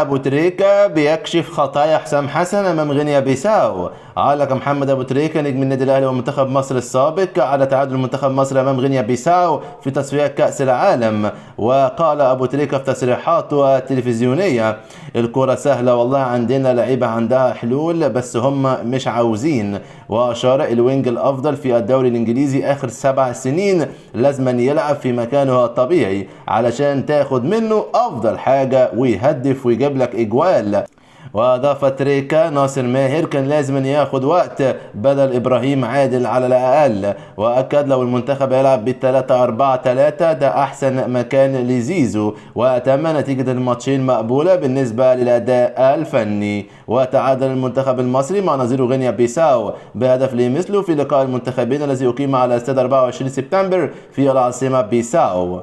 أبو تريكة بيكشف خطايا حسام حسن أمام غينيا بيساو. علق محمد أبو تريكة نجم النادي الأهلي ومنتخب مصر السابق على تعادل منتخب مصر أمام غينيا بيساو في تصفيات كأس العالم. وقال أبو تريكة في تصريحاته التلفزيونية: الكرة سهلة والله، عندنا لعيبة عندها حلول بس هم مش عاوزين. وأشار ال wing الأفضل في الدوري الإنجليزي آخر 7 سنين لازم يلعب في مكانه الطبيعي علشان تاخد منه أفضل حاجة ويهدف ويجيب لك إجوال. وأضاف تريكا: ناصر ماهر كان لازم أن ياخد وقت بدل إبراهيم عادل على الأقل. وأكد لو المنتخب يلعب بال3-4-3 ده أحسن مكان لزيزو. وأتم نتيجة الماتشين مقبولة بالنسبة للأداء الفني. وتعادل المنتخب المصري مع نظيره غينيا بيساو بهدف لمثله في لقاء المنتخبين الذي أقيم على استاد 24 سبتمبر في العاصمة بيساو.